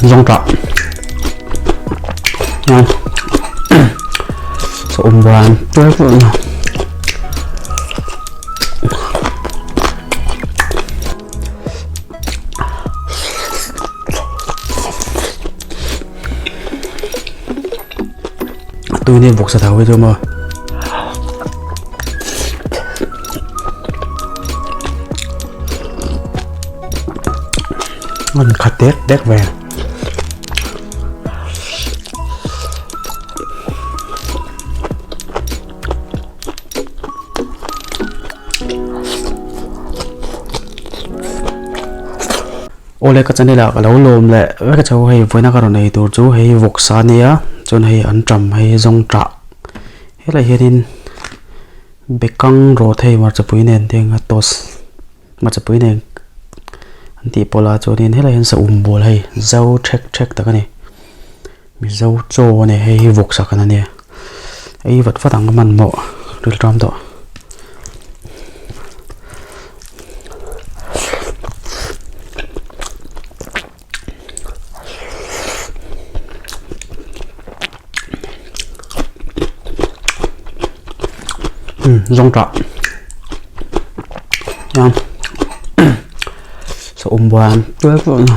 Zawng tah. Sa um ban tuai pawh na. Tui nen vawksa thau hi chu maw. An khat dek dek ve. Awle ka channel ah ka lo lawm leh vek a chho hei vawiina ka rawn ei tur chu hei vawksa ania chuan hei an ṭam hei zawng ṭah helaiah hianin bekang rawt hei hmarchapui nen te anga toast hmarchapui nen an tih pawlh a chuanin helaiah hian saum bual hei zo ṭhek ṭhek tak a ni mizo chaw a ni hei hi vawksa kan a nia ei vat vat ang a hmanhmawh rilṭam tawh. Zawng tah chuan saum buan tual pawh a ni.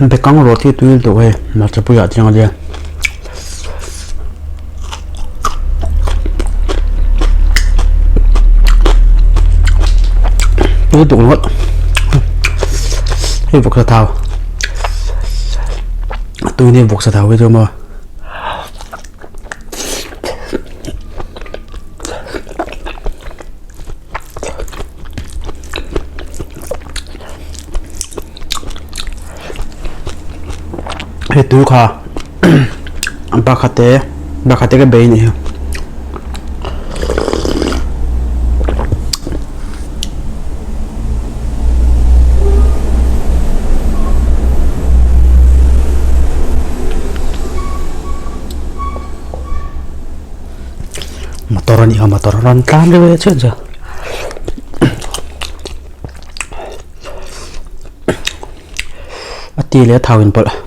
Bekang rawt hi tui lutuk hei hmarchapui ah chiang a nia. Tui lutuk ringawt hei vawksa thau a tui nia vawksa thau hi chu maw. Hei tui kha pakhat te pakhat te ka bei a nih hi. Motor a nih kha motor a rawn tlan reuh e chiah chiah a ti leh a thau inpawlh.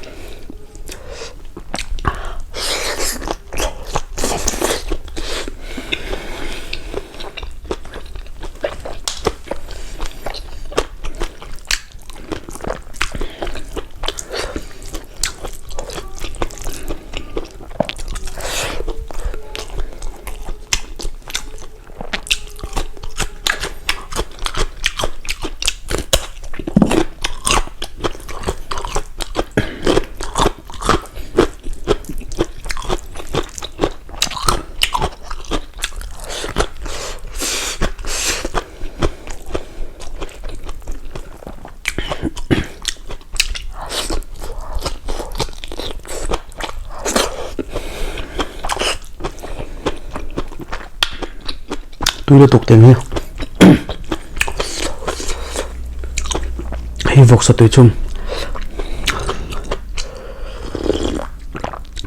Tui lutuk teng hi hei vawksa tui chhum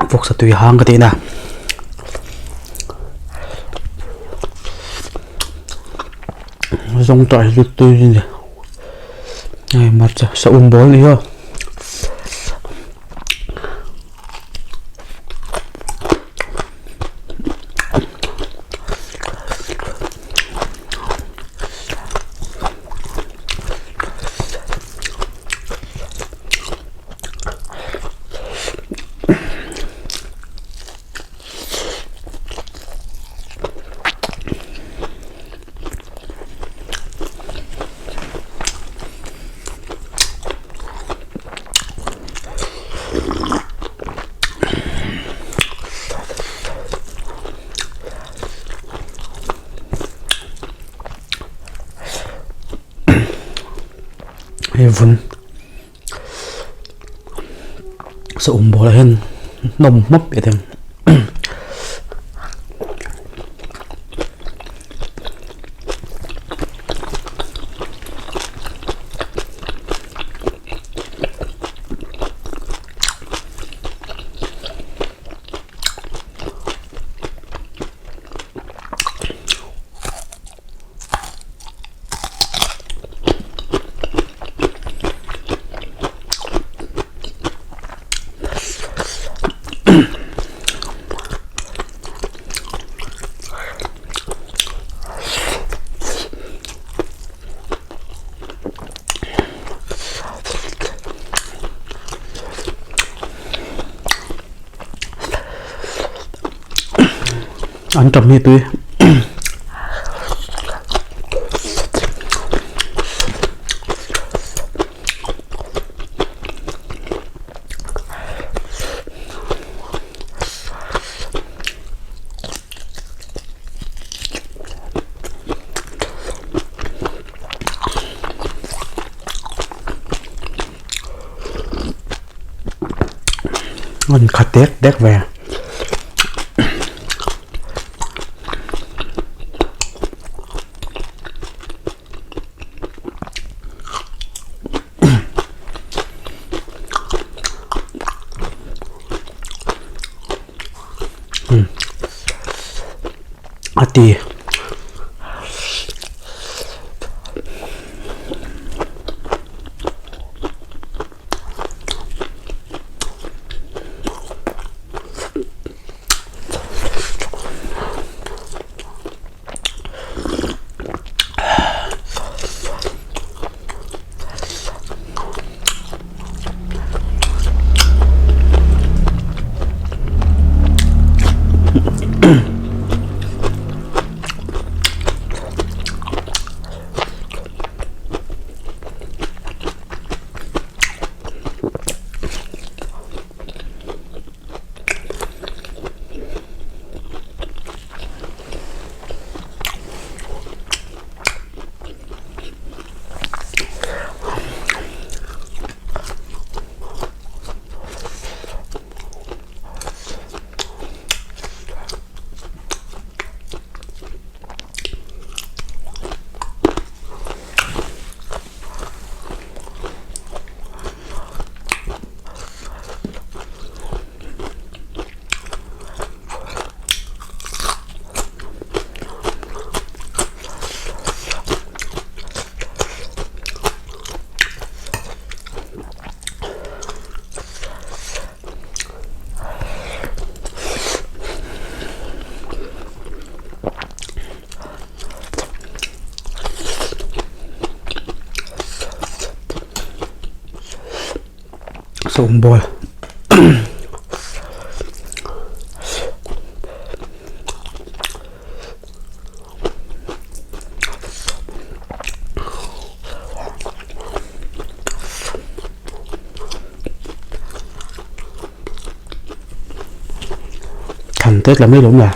vawksa tui hang ka tihna zawng tah hi chu tui a ni hei hmarcha saum bawl a ni aw. Hei vun saum bulah hian hnawm hmawp i thei ang. An tam hi tui. An khat dek dek ve. A ti. Sawngbawl Thlan te tla mai lo awm la.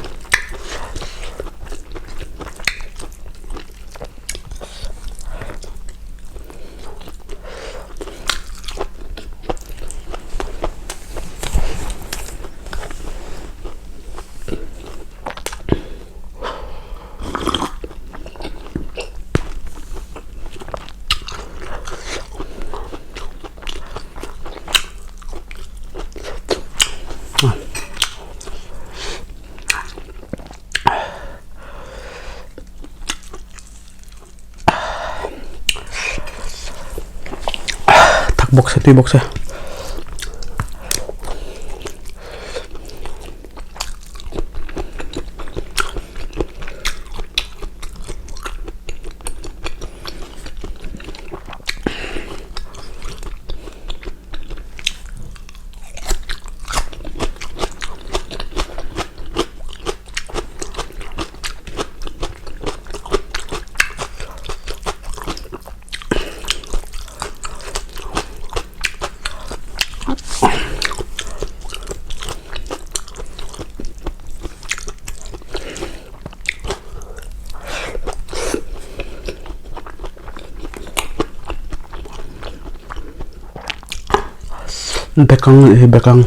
Thak bawk se tui bawk se. Bekang a nih hi bekang.